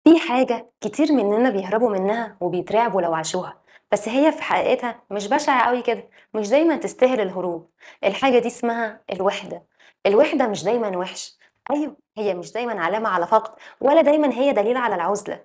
في حاجة كتير مننا بيهربوا منها وبيترعبوا لو عاشوها، بس هي في حقيقتها مش بشعة أوي كده، مش دايمًا تستاهل الهروب. الحاجة دي اسمها الوحدة. الوحدة مش دايمًا وحشة، أيوه، هي مش دايمًا علامة على فقد، ولا دايمًا هي دليل على العزلة.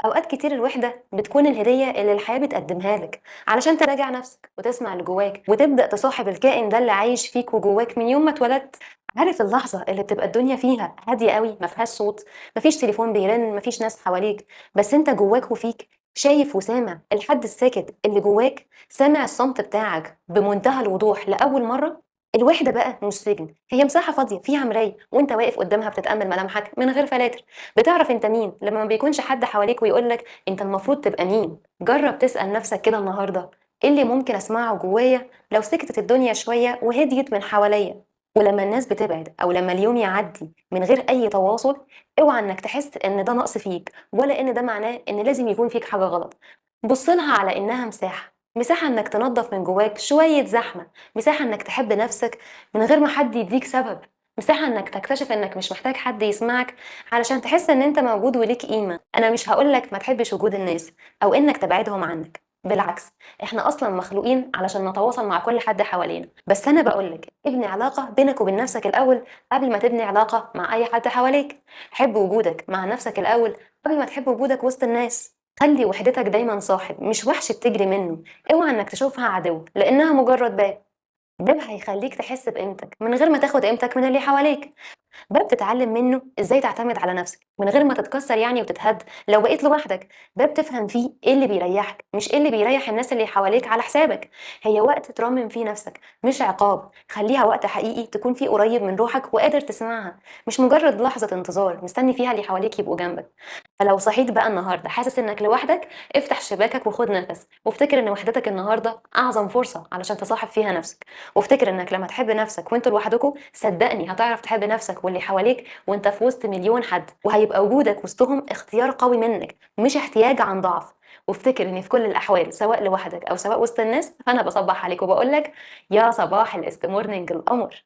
أوقات كتير الوحدة بتكون الهدية اللي الحياة بتقدمها لك علشان تراجع نفسك وتسمع اللي جواك وتبدأ تصاحب الكائن ده اللي عايش فيك وجواك من يوم ما اتولدت. عارف اللحظة اللي بتبقى الدنيا فيها هادية أوي، ما فيهاش صوت، ما فيش تليفون بيرن، ما فيش ناس حواليك، بس أنت جواك وفيك شايف وسامع الحد الساكت اللي جواك، سامع الصمت بتاعك بمنتهى الوضوح لأول مرة. الوحدة بقى مش سجن، هي مساحة فاضية فيها مراية وأنت واقف قدامها بتتأمل ملامحك من غير فلاتر، بتعرف أنت مين لما ما بيكونش حد حواليك ويقول لك أنت المفروض تبقى مين. جرب تسأل نفسك كده النهاردة، إيه اللي ممكن أسمعه جوايا لو سكتت الدنيا شوية وهديت من حواليا؟ ولما الناس بتبعد أو لما اليوم يعدي من غير أي تواصل، اوعى إنك تحس إن ده نقص فيك، ولا إن ده معناه إن لازم يكون فيك حاجة غلط. بص لها على إنها مساحة، مساحة إنك تنظف من جواك شوية زحمة، مساحة إنك تحب نفسك من غير ما حد يديك سبب، مساحة إنك تكتشف إنك مش محتاج حد يسمعك علشان تحس إن أنت موجود وليك قيمة. أنا مش هقولك ما تحبش وجود الناس أو إنك تبعدهم عنك، بالعكس إحنا أصلاً مخلوقين علشان نتواصل مع كل حد حوالينا، بس أنا بقولك ابني علاقة بينك وبين نفسك الأول قبل ما تبني علاقة مع أي حد حواليك. حب وجودك مع نفسك الأول قبل ما تحب وجودك وسط الناس. خلي وحدتك دايماً صاحب مش وحش بتجري منه، اوعى إنك تشوفها عدو لأنها مجرد باب، باب هيخليك تحس بقيمتك من غير ما تاخد قيمتك من اللي حواليك، باب تتعلم منه ازاي تعتمد على نفسك من غير ما تتكسر وتتهد لو بقيت لوحدك، باب تفهم فيه ايه اللي بيريحك مش ايه اللي بيريح الناس اللي حواليك على حسابك. هي وقت ترمم فيه نفسك مش عقاب، خليها وقت حقيقي تكون فيه قريب من روحك وقادر تسمعها، مش مجرد لحظة انتظار مستني فيها اللي حواليك يبقوا جنبك. فلو صحيت بقى النهارده حاسس انك لوحدك، افتح شباكك وخد نفس، وافتكر ان وحدتك النهارده اعظم فرصة علشان تصاحب فيها نفسك، وافتكر انك لما تحب نفسك وانتوا لوحدكوا صدقني هتعرف تحب نفسك واللي حواليك وانت في وسط مليون حد، وهيبقى وجودك وسطهم اختيار قوي منك مش احتياج عن ضعف. وافتكر ان في كل الاحوال سواء لوحدك او سواء وسط الناس، فانا بصبح عليك وبقول لك يا صباح الاستمورنينج القمر.